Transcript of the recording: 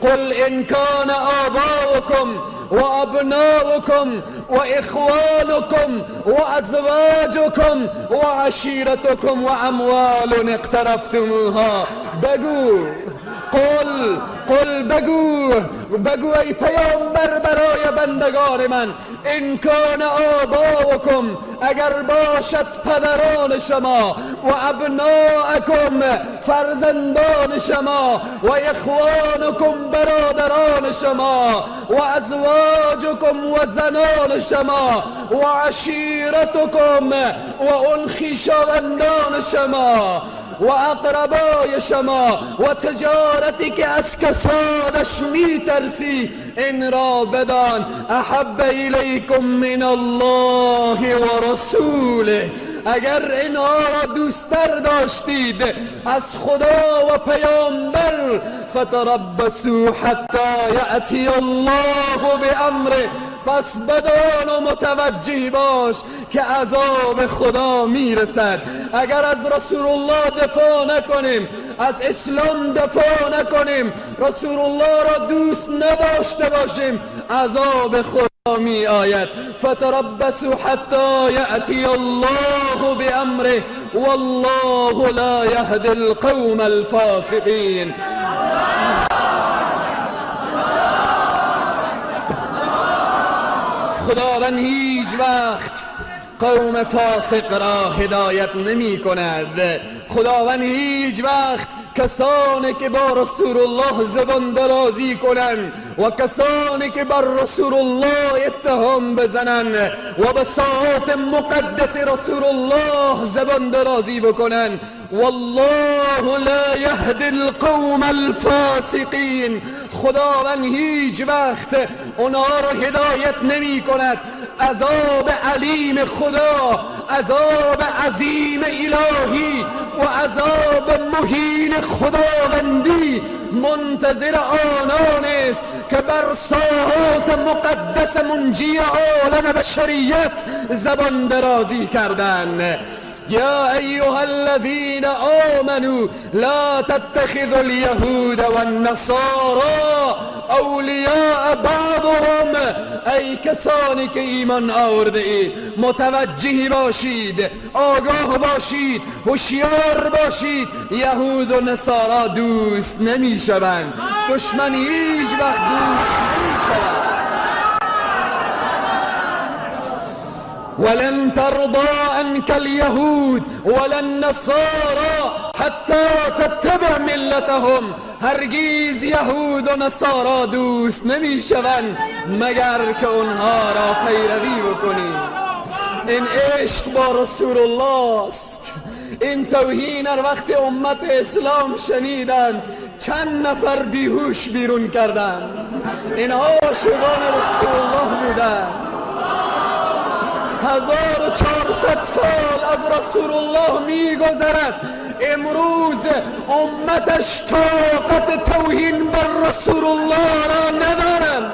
قل ان کان آباؤکم و ابناؤکم و اخوانکم و ازواجکم و عشیرتکم و اموال اقترفتموها. بگو، قل، قل، بگو، بگو ای پیامبر برای بندگان من، ان کان آباؤکم، اگر باشد پدران شما، و ابناءکم، فرزندان شما، و اخوانکم، برادران شما، و ازواجکم، و زنان شما، و عشیرتکم، و اون خویشاوندان شما، و اقربای شما، و تجارتی که از کسادش میترسی، این را بدان، احب الیکم من الله و رسوله. اگر اینها را دوستتر داشتید از خدا و پیامبر، فتربصوا حتی یأتی الله بامره، پس بدان و متوجه باش که عذاب خدا میرسد. اگر از رسول الله دفاع نکنیم، از اسلام دفاع نکنیم، رسول الله را دوست نداشته باشیم، عذاب خدا می آید. فتربصوا حتی یأتی الله بامره والله لا یهدی القوم الفاسقین. خداوند هیچ وقت قوم فاسق را هدایت نمی کند. خداوند هیچ وقت کسانی که با رسول الله زبان درازی کنند و کسانی که بر رسول الله اتهام بزنند و به ساعات مقدس رسول الله زبان درازی بکنند، والله لا یهدی القوم الفاسقین، خداوند هیچ وقت اونها را هدایت نمی کند. عذاب علیم خدا، عذاب عظیم الهی و عذاب مهین خداوندی منتظر آنان است که بر ساحات مقدس منجی عالم بشریت زبان درازی کردند. یا ایها الذین آمنوا لا تتخذوا اليهود والنصارى اولیاء بعضهم. ای کسانی که ایمان آورده اید، متوجه باشید، آگاه باشید، هوشیار باشید، یهود و نصارا دوست نمی شوند، دشمن هیچ وقت دوست نمی شوند. ولن ترضى عنك اليهود ولا النصارى حتى تتبع ملتهم. هرگز یهود و نصارا دوست نمی شوند مگر که اونها را پیروی بکنی. این عشق با رسول الله است. این توهین هر وقت امت اسلام شنیدن چند نفر بیهوش بیرون کردن. اینها عاشقان رسول الله بودن. 1400 سال از رسول الله میگذرد، امروز امتش طاقت توهین بر رسول الله را ندارند.